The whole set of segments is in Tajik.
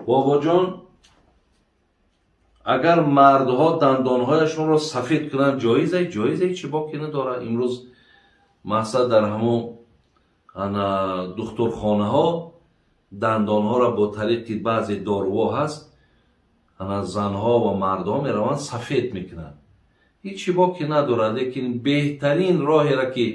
Бобоҷон, агар мардҳо дандонҳояшонро сафед кунанд, ҷоизай? Ҷоизай, чӣ боке надорад. Имрӯз мақсад дар ҳамон ана духтурхонаҳо дандонҳоро бо тариқи баъзе доруҳо ҳаст, ана занҳо ва мардҳо мераванд, сафед мекунанд. Ҳеҷ чӣ боке надорад, лекин беҳтарин роҳеро, ки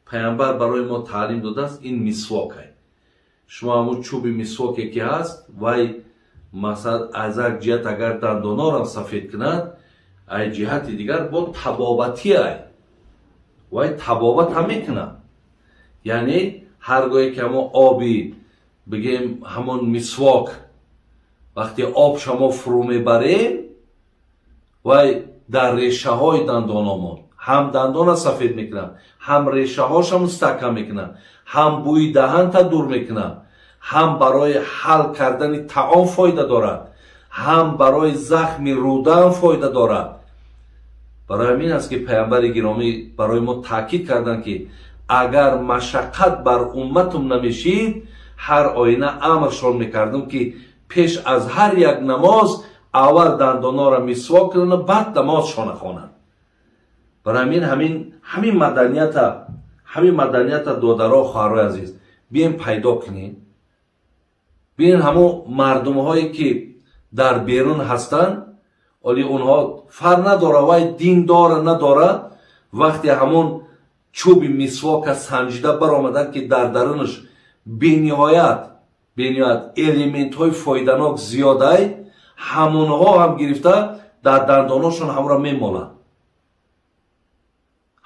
паямбар барои мо таълим додааст, ин мисвокай. Шумо ҳамун чӯби мисвоке ки ҳаст, вай масалан аз як ҷиҳат агар дандонҳоро сафед кунад, аз ҷиҳати дигар бо табобатиай, вай табобат ҳам мекунад. Яъне ҳар гоҳе ки ҳамон оби, бигем, ҳамон мисвок, вақте об шамо фурӯ мебарем, вай дар решаҳои дандономон ҳам дандона сафед мекунад, ҳам решаҳоша мустаҳкам мекунад, ҳам бӯи даҳанта дур мекунад, ҳам барои ҳал кардани таом фоида дорад, ҳам барои захми рӯдаам фоида дорад. Барои ҳамин аст, ки паямбари гиромӣ барои мо таъкид карданд, ки агар машаққат бар умматум намешид, ҳар оина амршон мекардам, ки пеш аз ҳар як намоз аввал дандонҳоро мисвок кунанд, баъд намозшона хонанд. Барои ҳамин ҳамин маданията, додаро, хоҳарои азиз, бием пайдо кунем. Бинен, ҳамон мардумҳое ки дар берун ҳастанд, оли онҳо фарқ надора, вай дин дора, надора, вақте ҳамон чӯби мисвока санҷида баромаданд, ки дар дарунаш бениҳоят элементҳои фоиданок зиёдай, ҳамонҳо ҳам гирифта дар дандоношон ҳамонро мемоланд,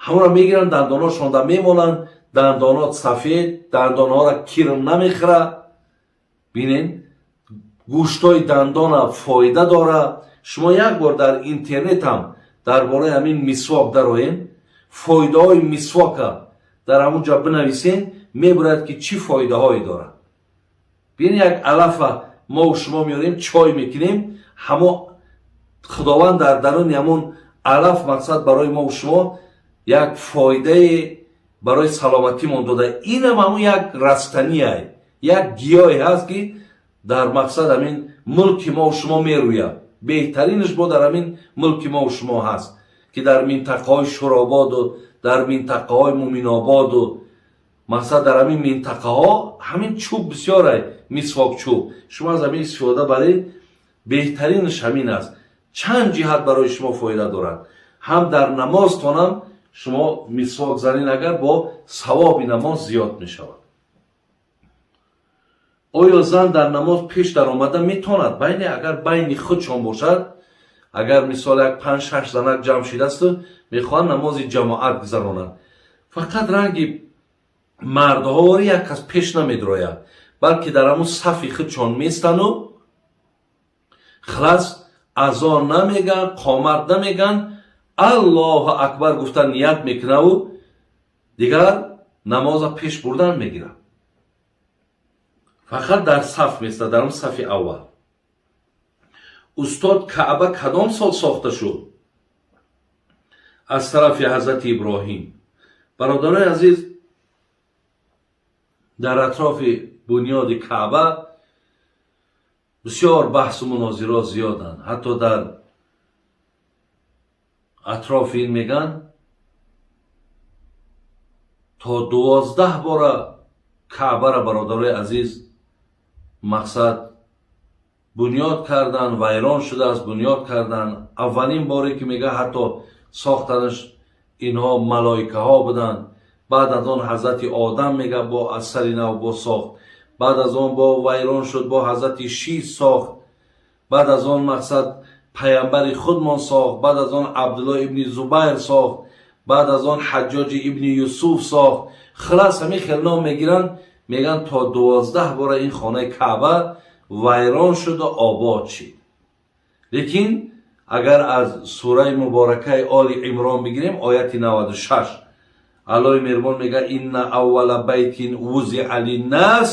ҳамонро мегиранд, дандоношонда мемоланд. Дандонот сафед, дандонҳоро кирм намехӯра. Бинен, гӯштҳои дандона фоида дора. Шумо як бор дар интернетам дар бораи ҳамин мисвок дароем, фоидаҳои мисвока дар ҳамун ҷо бинависен, мебурад, ки чӣ фоидаҳое дорад. Бин, як алафа мо шумо меорем, чой мекунем, ҳамо Худованд дар даруни ҳамун алаф мақсад барои мо шумо як фоидае барои саломатимон дода. Инам ҳамун як растание, як гиёҳе ҳаст, ки дар мақсад ҳамин мулки мо шумо мерӯяд. Беҳтаринаш бо дар ҳамин мулки мо шумо ҳаст, ки дар минтақаҳои Шурободу дар минтақаҳои Муминободу мақсад дар ҳамин минтақаҳо ҳамин чӯб бисёрай, мисвок чӯб. Шумо аз ҳамин истифода баред, беҳтаринаш ҳамин аст. Чанд ҷиҳат барои шумо фоида дорад. Ҳам дар намозтонам шумо мисвок занин агар, бо савоби намоз зиёд мешавад. Оё зан дар намоз пеш даромада метавонад? Байне агар байни худшон бошад, агар мисол як панҷ шаш занак ҷамъ шидасту мехоҳанд намози ҷамоат гузаронанд, фақат ранги мардҳовори як кас пеш намедрояд, балки дар ҳамун сафи худшон месану хилас, азон намеган, қомат намеган, Аллоҳу акбар гуфта ният мекунаву дигар намоза пеш бурдан мегирад. Фақат дар саф места, дар он сафи аввал. Устод, Каъба кадом сол сохта шуд аз тарафи ҳазрати Иброҳим? Бародарои азиз, дар атрофи бунёди Каъба бисёр баҳсу мунозирот зиёданд. Ҳатто дар атрофи ин мегӯянд, то 12 бора Каъбара, бародарои азиз, мақсад бунёд кардан, вайрон шудааст, бунёд кардан. Аввалин боре ки мега, ҳатто сохтанаш инҳо малоикаҳо буданд. Баъд аз он ҳазрати Одам, мега, бо аз сари нав бо сохт. Баъд аз он бо вайрон шуд, бо ҳазрати Шис сохт. Баъд аз он мақсад паямбари худмон сохт. Баъд аз он Абдулло ибни Зубайр сохт. Баъд аз он Ҳаҷҷоҷи ибни Юсуф сохт. Хилас, ҳамин хел ном мегиранд, мегӯянд, то 12 бора ин хонаи Каъба вайрон шуду обод шид. Лекин агар аз сураи муборакаи Оли Имрон бигирем, ояти 96, Аллоҳи меҳрубон мега: «Инна аввала байтин вузиа линнас».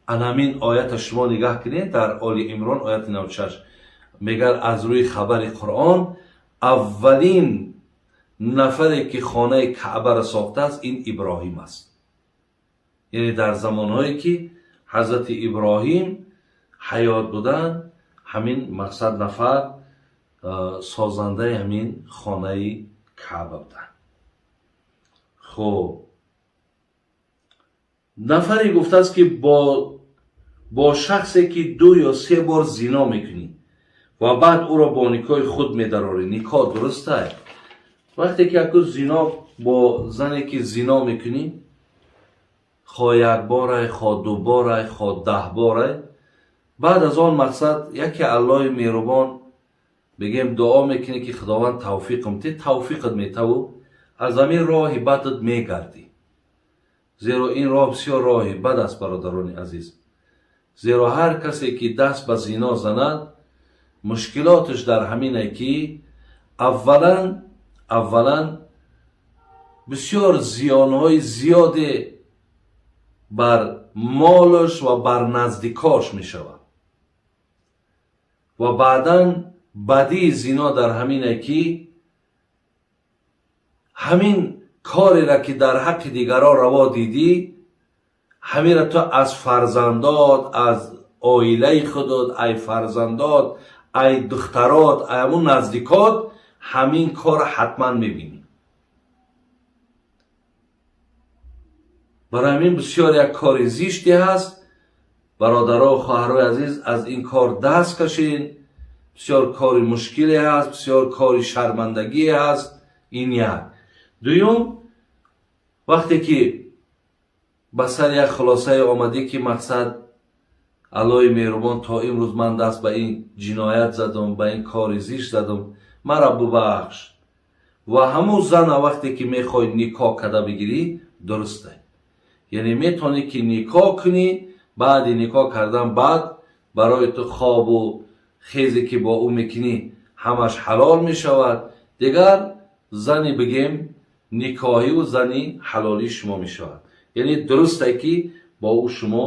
Анамин оята шумо нигаҳ кунед, дар Оли Имрон, ояти 96, мегар аз рӯи хабари Қуръон аввалин нафаре ки хонаи Каъбаро сохтааст, ин Иброҳим аст. Яъне дар замонҳое ки ҳазрати Иброҳим ҳаёт буданд, ҳамин мақсад нафар созандаи ҳамин хонаи Каъба буданд. Хуб, нафаре гуфтааст, ки бо шахсе ки ду ё се бор зино мекунӣ ва баъд ӯро бо никоҳи худ медарорӣ, никоҳ дурустай? Вақте ки яку зино бо зане ки зино мекунӣ, хо як борай, хо ду борай, хо 10 борай, баъд аз он мақсад яке Аллоҳи меҳрубон бигем дуо мекунӣ, ки Худованд тавфиқам те, тавфиқат метаву аз ҳамин роҳи бадат мегардӣ. Зеро ин роҳ бисёр роҳи бад аст, бародарони азиз. Зеро ҳар касе ки даст ба зино занад, мушкилоташ дар ҳамине ки аввалан бисёр зиёнҳои зиёде бар молаш ва бар наздикош мешавад ва баъдан бадии зино дар ҳамине ки ҳамин кореро ки дар ҳаққи дигарон раво дидӣ, ҳаминро ту аз фарзандот, аз оилаи худот, ай фарзандот, ай духтарот, ай ҳамун наздикот ҳамин корро ҳатман мебинӣ. Барои ҳамин бисёр як кори зиште ҳаст. Бародаро ва хоҳарои азиз, аз ин кор даст кашед. Бисёр кори мушкиле ҳаст, бисёр кори шармандагие ҳаст. Ин як. Дуюм, вақте ки ба сар як хулосае омадӣ, ки мақсад Аллоҳи меҳрубон то имрӯз ман даст ба ин ҷиноят задам, ба ин кори зишт задам, мара бубахш. Ва ҳамун зана вақте ки мехоҳӣ никоҳ карда бигирӣ, дурусте. Яъне метавонӣ ки никоҳ кунӣ, баъди никоҳ кардан баъд барои ту хобу хезе ки бо ӯ мекунӣ ҳамаш ҳалол мешавад. Дигар зани бигем никоҳиву зани ҳалолии шумо мешавад. Яъне дурусте ки бо ӯ шумо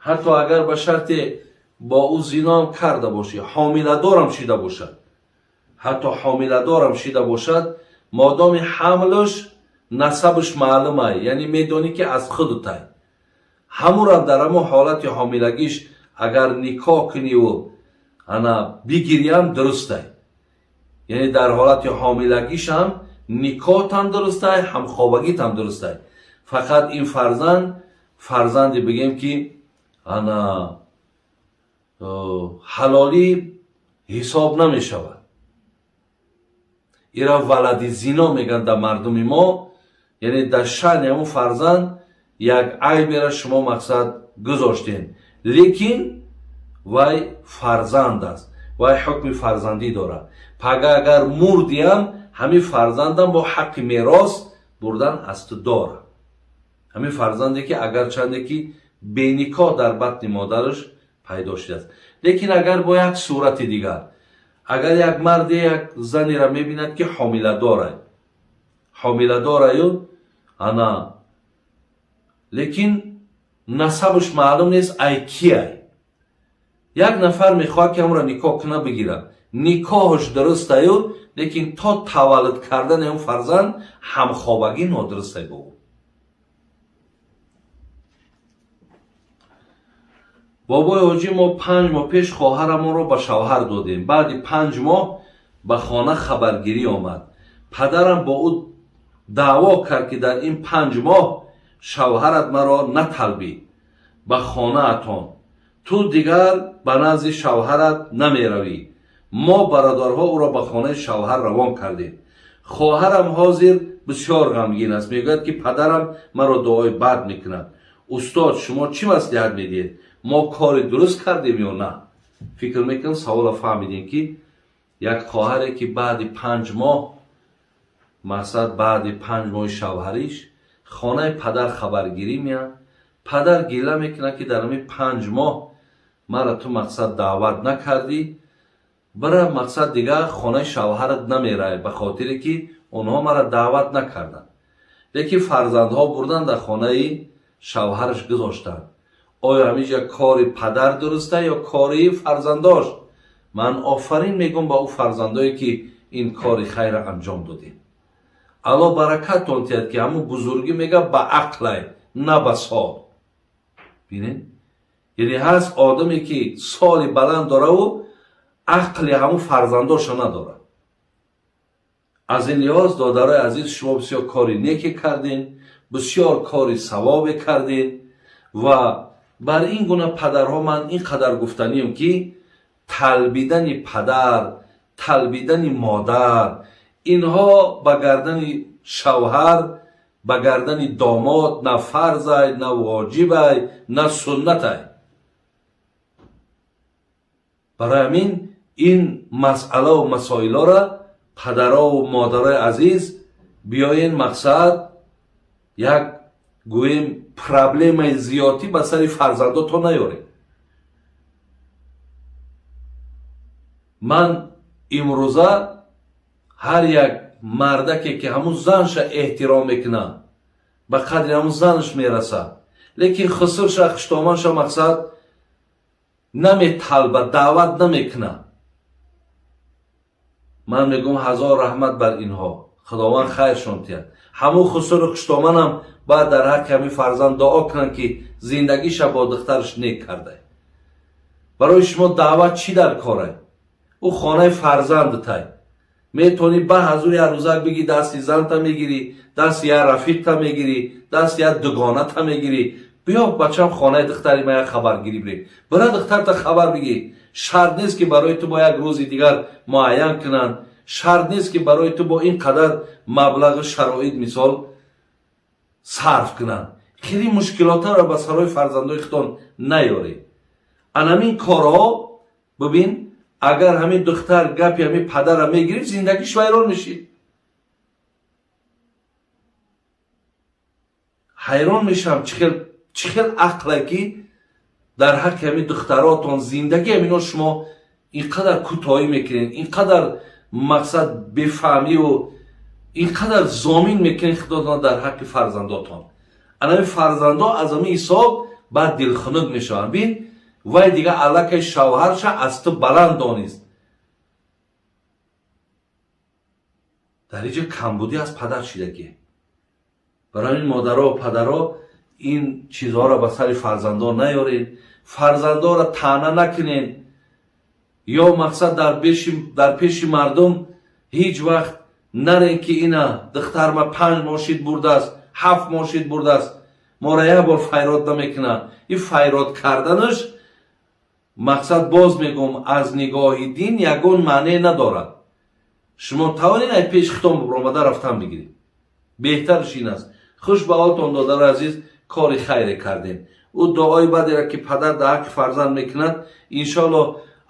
ҳатто агар ба шарте бо ӯ зиноам карда бошӣ, ҳомиладорам шида бошад, ҳатто ҳомиладорам шида бошад, модоми ҳамлаш насабаш маълумай, яъне медонӣ ки аз худутай. Ҳамурам дар ҳамон ҳолати ҳомилагиш агар никоҳ куниву ана бигириам дурустай. Яъне дар ҳолати ҳомилагишам никоҳтам дурустай, ҳамхобагитам дурустай. Фақат ин фарзанд, фарзанде бигем ки ана ҳалолӣ ҳисоб намешавад. Ира валади зино мегӯянд дар мардуми мо. Яъне дар шаъни ҳамун фарзанд як айбера шумо мақсад гузоштем, лекин вай фарзанд аст, вай ҳукми фарзандӣ дорад. Пага агар мурдиам, ҳамин фарзандам бо ҳаққи мерос бурдан аз ту дорад. Ҳамин фарзанде ки агарчанде ки беникоҳ дар батни модараш пайдо шудааст. Лекин агар бо як сурати дигар, агар як марде як занеро мебинад ки ҳомиладорад, ҳомиладораю ана, лекин насабаш маълум нест, ай киай. Як нафар мехоҳад ки ҳамонро никоҳ куна бигирад, никоҳаш дурустаю, лекин то таваллуд кардани он фарзанд ҳамхобагӣ нодурустай бо ӯ. Бобои ҳоҷӣ, мо 5 моҳ пеш хоҳарамонро ба шавҳар додем. Баъди 5 моҳ ба хона хабаргирӣ омад. Падарам бо ӯ даъво кард, ки дар ин 5 моҳ шавҳарат маро наталбид ба хонаатон, ту дигар ба назди шавҳарат намеравӣ. Мо бародарҳо ӯро ба хонаи шавҳар равон кардем. Хоҳарам ҳозир бисёр ғамгин аст, мегӯяд ки падарам маро дуои бад мекунад. Устод, шумо чӣ маслиҳат медиҳед? Мо кори дуруст кардем ё на? Фикр мекунам саволро фаҳмидем, ки як хоҳаре ки баъди 5 моҳ, мақсад баъди 5 моҳи шавҳариш хонаи падар хабаргирӣ меяд, падар гила мекунад ки дар ҳамин 5 моҳ мара ту мақсад даъват накардӣ, бара мақсад дигар хонаи шавҳарат намерай, ба хотире ки онҳо мара даъват накарданд. Лекин фарзандҳо бурдан дар хонаи шавҳараш гузоштанд. Оё ҳаминҷа кори падар дуруста ё кори фарзандош? Ман офарин мегӯм ба ӯ фарзандое ки ин кори хайра анҷом додем. Аллоҳ баракатон диҳад ки ҳамун бузургӣ мега ба ақлай, на ба сол. Бинед, Яъне ҳаст одаме ки соли баланд дораву ақли ҳамун фарзандоша надорад. Аз ин лиҳоз, додарои азиз, шумо бисёр кори неке кардем, бисёр кори савобе кардем ва бар ин гуна падарҳо ман ин қадар гуфтанием, ки талбидани падар, талбидани модар, инҳо ба гардани шавҳар, ба гардани домод на фарзай, на воҷибай, на суннатай. Барои ҳамин ин масъалаву масоилҳоро, падарову модарои азиз, биёен, мақсад як гӯем, проблемаи зиёдтӣ ба сари фарзандотон наёрем. Ман имрӯза ҳар як мардаке ки ҳамун занша эҳтиром мекунад, ба қадри ҳамун занаш мерасад, лекин хусурша, хуштоманша мақсад наметалба, даъват намекунад, ман мегӯям, ҳазор раҳмат бар инҳо, Худованд хайршон диҳад. Ҳамун хусуру хуштоманам бояд дар ҳаққи ҳамин фарзанд дуо кунанд, ки зиндагиша бо духтараш нек карда. Барои шумо даъват чӣ дар корай? Ӯ хонаи фарзандтай, метавонӣ ба ҳазур як рӯзак бигӣ, дасти занта мегирӣ, дасти як рафиқта мегирӣ, дасти як дугоната мегирӣ: биё, бачам, хонаи духтари ма як хабаргирӣ бирем. Бира, духтарта хабар бигӣ. Шарт нест, ки барои ту бо як рӯзи дигар муайян кунанд, шарт нест, ки барои ту бо ин қадар маблағи шароит мисол сарф кунанд. Хеле мушкилотаро ба сарои фарзандои худтон наёред. Анамин корҳо, бибин, агар ҳамин духтар гапи ҳамин падара мегирифт, зиндагиш вайрон мешид. Ҳайрон мешавам, чӣ хел ақле, ки дар ҳаққи ҳамин духтаротон зиндагӣ ҳамино шумо ин қадар кӯтоҳӣ мекунед, ин қадар мақсад бефаҳмиву ин қадар зомин мекунед худотон дар ҳаққи фарзандотон. Анами фарзандо аз ҳамин ҳисоб баъд дилхунук мешаванд. Бин, вай дига аллакай шавҳарша аз ту баланд донист. Дар инҷа камбудӣ аз падар шидагӣ. Барои ин, модаро, падаро, ин чизҳоро ба сари фарзандон наёред, фарзандонро таъна накунед ё мақсад дар пеши мардум ҳеҷ вақт нарен, ки ина духтарма 5 мошин бурдааст, 7 мошин бурдааст, моро як бор файрод намекунад. Ин файрод карданаш, мақсад, боз мегӯм, аз нигоҳи дин ягон маъне надорад. Шумо тавонед ай пеши худтон омада рафтан бигиред, беҳтараш ин аст. Хуш ба ҳолтон, додари азиз, кори хайре кардем. Ӯ дуои бадеро, ки падар дар ҳаққи фарзанд мекунад, иншоалло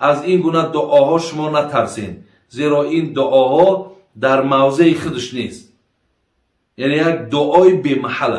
аз ин гуна дуоҳо шумо натарсед, зеро ин дуоҳо дар мавзеи худаш нест, яъне як дуои бемаҳал.